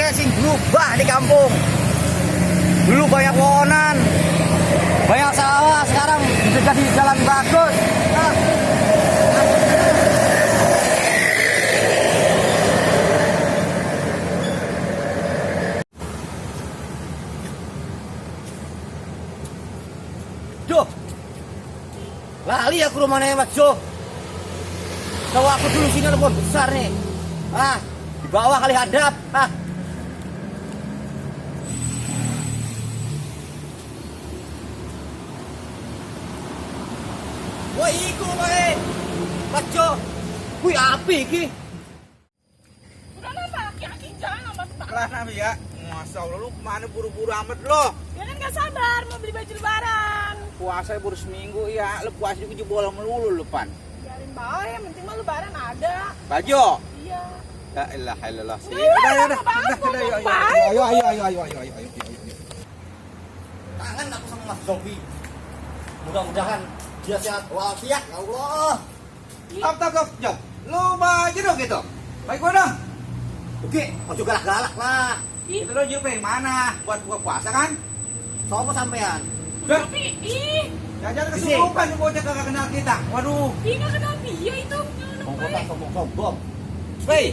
akeh sing berubah di kampung. Dulu banyak wonan, banyak sawah, sekarang udah jadi jalan bagus. Nah. Duh, lali aku rumahnya Mas Jo. Tahu aku dulu sini ada pohon besar nih. Ah, di bawah kali hadap. Ah. Wah, iku wae. Mas Jo. Wih, api iki. Udah apa? Aki-aki jangan apa Lah Nabi ya. Masa Allah lu kemana buru-buru amat lo? Ya kan gak sabar mau beli baju lebaran. Puasa baru seminggu ya. Lu puasa juga jebol melulu lu pan. Biarin bae, yang penting mah lebaran ada. Baju. Iya. La ilaha illallah. Ayo. Kangen aku sama Mas Zobi. Mudah-mudahan dia sehat walafiat, ya Allah. Top. Jom. Lu baju dong gitu. Baik gua dong. Oke, mau juga galak lah. Ih, Itu lo jupe mana? Buat buka puasa kan? Sopo sampean? tapi Jangan kesurupan nih bocah kagak kenal kita. Waduh. gak kenal dia itu. Sombong. Wei.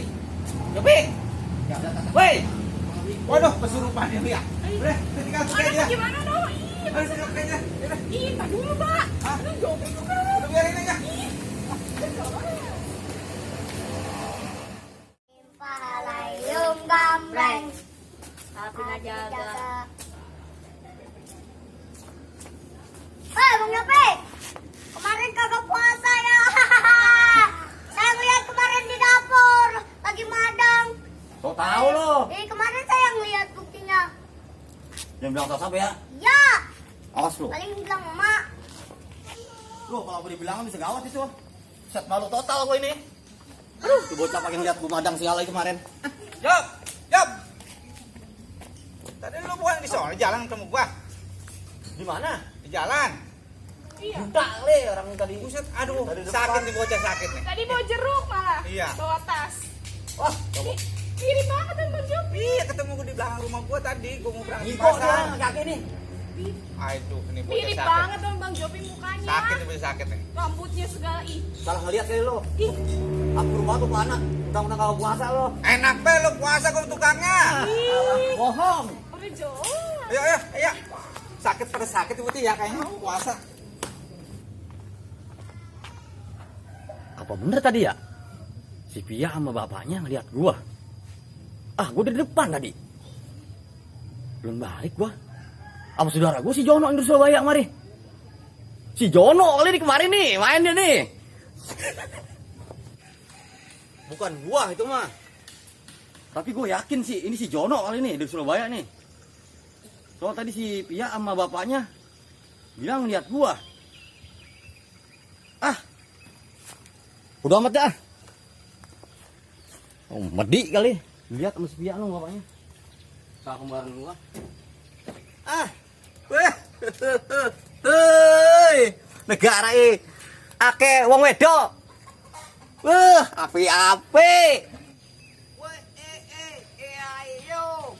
Jupe. Ya, Wei. Waduh, kesurupan dia ya. Udah, tinggal suka Anak aja. gimana dong? Ayo suka aja. Tak dulu, Pak. Hah? Aduh, jopi juga. Udah biarin aja. Palayung gambreng Tapi nggak jaga. Bang Yopi, kemarin kagak puasa ya. Saya ngeliat kemarin di dapur lagi madang. So tahu lo. Kemarin saya ngeliat buktinya. Jangan bilang tahu sampai ya. Ya, Awas lo. paling bilang emak. Lo kalau aku dibilang bisa gawat itu. Set malu total gue ini. Aduh, tuh bocah pakai ngeliat pemadang segala itu kemarin. Yop. Tadi lu bukan di sono jalan ketemu gua. Di mana? Di jalan. Iya. Budak le orang tadi. Buset, aduh, Dari depan. sakit nih bocah sakit nih. Tadi bawa jeruk malah. Iya. Bawa tas. Wah, coba. Mirip banget kan Bang Jopi. Iya, ketemu gua di belakang rumah gua tadi, gua mau berangkat Ngiko dia pasar. kaki nih. Aduh, ini bocah Mirip sakit. banget dong Bang Jopi mukanya. Sakit nih bocah sakit nih. Rambutnya segala ih. Salah ngeliat kali lo. Ih, Aku rumah tuh ke anak. Undang-undang kalau puasa lo. Enak be lu puasa gua tukangnya. ih. Bohong. Udah jelas. Ayo. Sakit pada sakit itu ya kayaknya puasa. Apa bener tadi ya? Si Pia sama bapaknya ngeliat gua. Ah, gua di depan tadi. Belum balik gua. Sama saudara gua si Jono yang dari Surabaya kemari. Si Jono kali ini kemarin nih, mainnya nih. Bukan gua itu mah. Tapi gua yakin sih ini si Jono kali ini dari Surabaya nih. Soalnya tadi si Pia sama bapaknya bilang ngeliat gua. Ah, udah amat dah. Oh, medi kali. Lihat sama si Pia lu bapaknya. Tak kembaran gua. Ah. Weh. Hei. Negara ake wong wedok. Wah, api-api. Weh, ayo.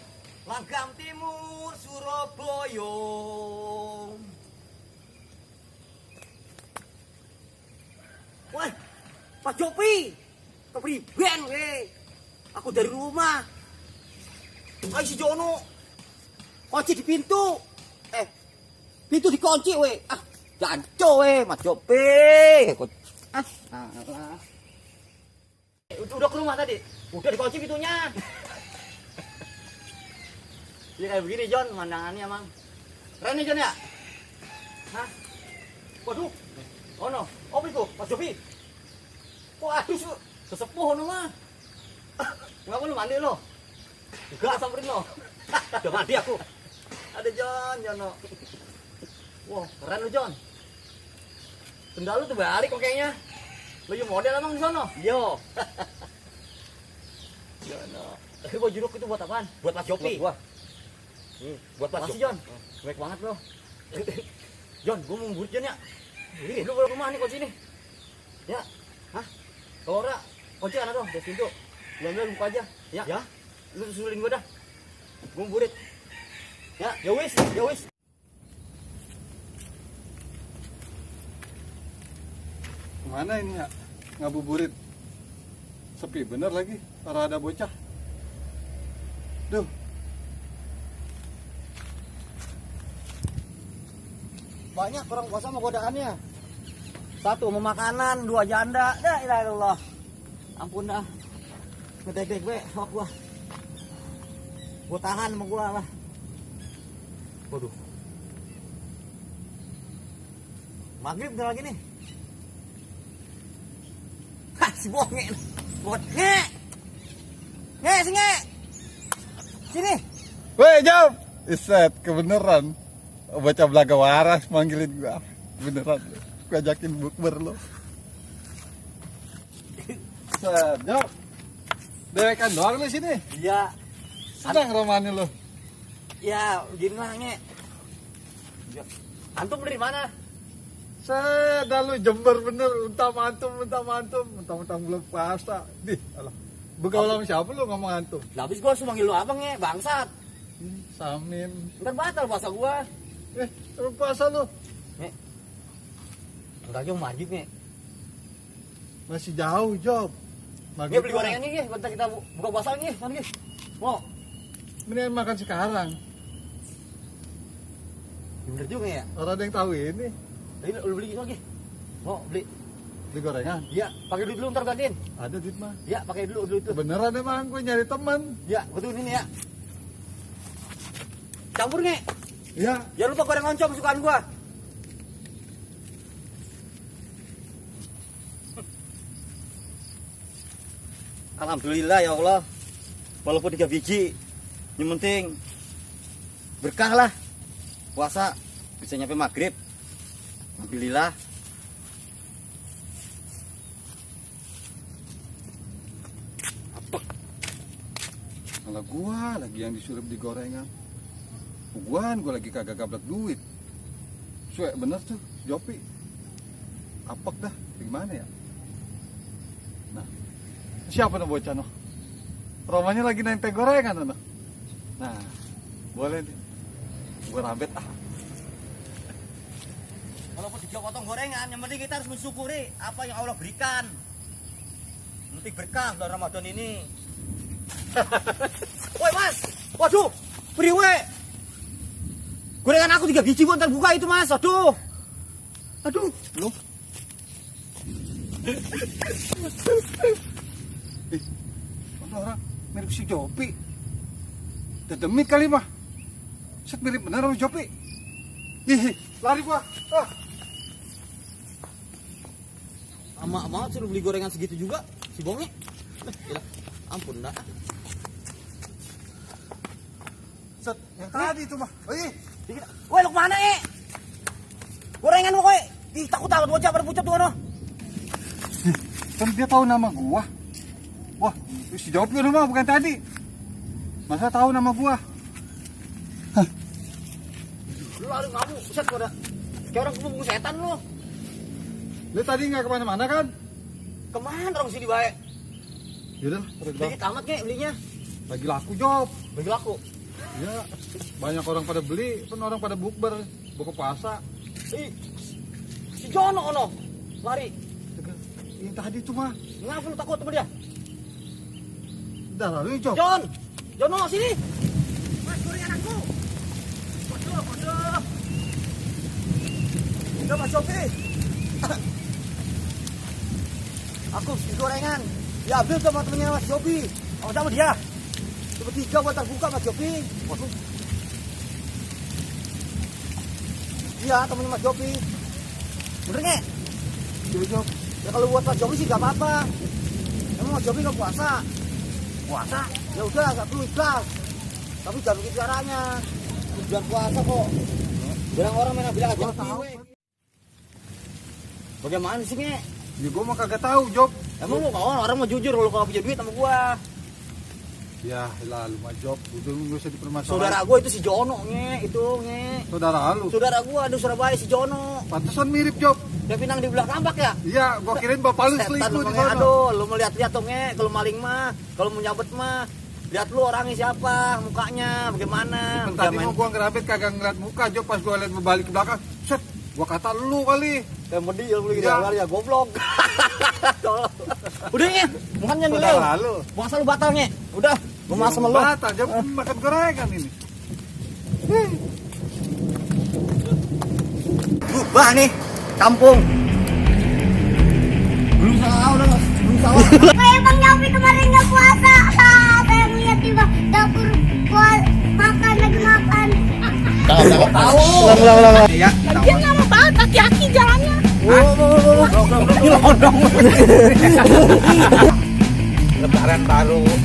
Langgam Timur Surabaya. Wah, Pak Jopi. Kepriben we. Aku dari rumah. Ayo si Jono. Kunci di pintu. Pintu dikunci we. Ah, janco we, Mas Jopi. Ah, alah. Udah ke rumah tadi. Udah dikunci pintunya. Ya kayak begini John, pemandangannya emang. Keren nih John ya? Hah? Waduh. Oh no. Apa itu? Mas Jopi. Waduh, sesepuh no mah. Ngapa lu mandi lo? Enggak samperin lo. Udah mandi aku. Ada John, Jono. Wah, keren lu John. Sendal lu tuh balik kok kayaknya. Lu yang model emang di sono? Yo. Jono. Tapi baju jeruk itu buat apaan? Buat Mas Jopi. Buat gua. Buat Mas Jopi. John. Baik banget lo. John, gua mau ngurut John ya. Ini lu baru rumah nih kunci nih. Ya. Hah? Kalau ora, kunci ana dong, dari pintu. Belum buka aja. Ya. Ya. Lu susulin gua dah. Ngabuburit. Ya wis, ya wis. Kemana ini ya? Ngabuburit. Sepi bener lagi, para ada bocah. Duh. Banyak orang puasa mau godaannya. Satu mau makanan, dua janda. Dah ilah ilallah. Ampun dah. Ngedek-dek gue sama gua. Gua tahan sama gua lah. Waduh. Maghrib bentar lagi nih. Hah, si bonge. Bot. Nge, si nge. Sini. Weh, jawab. Iset, kebeneran. Bocah belaga waras manggilin gua. Beneran. Gua ajakin bukber lo. Set, jawab. Dewekan doang lu sini. Iya. Senang romani lo. Ya, gini lah nge. Antum dari mana? Saya dah lu Jember bener, untam antum, mentang-mentang belum puasa. Dih, alah. Begaul sama siapa lu ngomong antum? Lah habis gua langsung manggil lu abang nge, bangsat. Samin. Ntar batal puasa gua. Belum puasa lu. Nge. Enggak jauh maghrib nge. Masih jauh, Job. Nge beli gorengan nih nge, bentar kita buka puasa nge, mana nge? Mau? Mendingan makan sekarang. Bener juga ya. Orang ada yang tahu ini. Ini lu beli lagi. Mau beli? Beli gorengan. Iya, pakai duit dulu ntar gantiin. Ada duit mah. Iya, pakai dulu duit itu. Beneran emang gue nyari teman. Iya, betul ini ya. Campur nge. Iya. Jangan lupa goreng oncom kesukaan gua. Alhamdulillah ya Allah. Walaupun 3 biji, yang penting berkah lah. Puasa bisa nyampe maghrib. Alhamdulillah. Kalau gua lagi yang disuruh di gorengan. Gua lagi kagak gablek duit. Suek bener tuh, Jopi. Apek dah, gimana ya? Nah, siapa no bocah no? Romanya lagi nenteng gorengan no? Nah, boleh nih. Gua rambet ah. Walaupun digotong gorengan, yang penting kita harus mensyukuri apa yang Allah berikan. Yang penting berkah bulan Ramadan ini. Woi mas, waduh, priwe. Gorengan aku 3 biji, gua ntar buka itu mas, aduh. Aduh, lu. Mana orang mirip si Jopi. Dedemit kali mah. Set mirip bener sama Jopi. Ih, lari gua. Ah. Ama banget suruh beli gorengan segitu juga, si bonge. Gila, ampun dah. Set, yang tadi itu mah. Oh iya. Woi, lu kemana gorengan lu, woi. Ih, takut bocah pada pucat tuh, no. Kan dia tahu nama gua. Wah, si Jopi nama bukan tadi. Masa tahu nama gua? Lu lari ngamu, buset gua dah. Kayak orang kebun setan lu. Lu tadi nggak kemana-mana kan? Kemana orang sini baik? Yaudah, Dikit amat nge belinya. lagi laku Job. Bagi laku. Ya, banyak orang pada beli, kan orang pada bukber, buka puasa. Ih, si Jono ono lari. Yang tadi itu mah, Ngapa lu takut sama dia? udah lalu Job. Jono sini. Mas gorengan aku. Bodoh. Udah Mas Jopi. Aku beli gorengan. Ya ambil sama temennya Mas Jopi. Oh sama dia. Bertiga buat terbuka Mas Jopi. Waduh. Iya temennya Mas Jopi. Bener nggak? Iya Job. Ya kalau buat Mas Jopi sih gak apa-apa. Emang Mas Jopi gak puasa? Puasa? Ya udah gak perlu ikhlas. Tapi jangan begitu caranya. Bulan puasa kok. Bilang orang main bilang aja tahu. Bagaimana sih nge? Ya gua mah kagak tahu Job. Emang lu kawan orang mau jujur lu kalau punya duit sama gua. Ya lalu mah Job, udah nggak usah dipermasalahin. Saudara gua itu si Jono nge, itu nge. Saudara lu. Saudara gua di Surabaya si Jono. Pantesan mirip Job. Dia pinang di belah tambak ya? Iya, gua kirain bapak lu Setan selingkuh lu di nge, sana. aduh, lu mau lihat-lihat tuh nge, kalau maling mah, kalau mau nyabet mah. Lihat lu orangnya siapa, mukanya bagaimana. Tadi Dia mau gua ngerabet kagak ngeliat muka, Jo, pas gua liat balik ke belakang. Set, gua kata lu kali. yang mendil lu gitu Iya. ya goblok. Tolong. Udah nih, bukannya nih Udah lu. lalu. Masa lu batalnya? Udah, gua mas sama lu. Batal, jam makan gorengan ini. Berubah nih kampung. Belum salah udah belum salah. Kayak Bang Yopi kemarin nggak puasa. Saya ngeliat di dapur makan lagi makan. Tahu. Ya, Dia lama banget, hati-hati jalannya. lebaran baru mau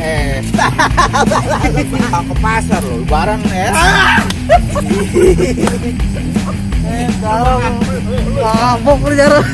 ke pasar loh, lebaran Mabok lu jarang.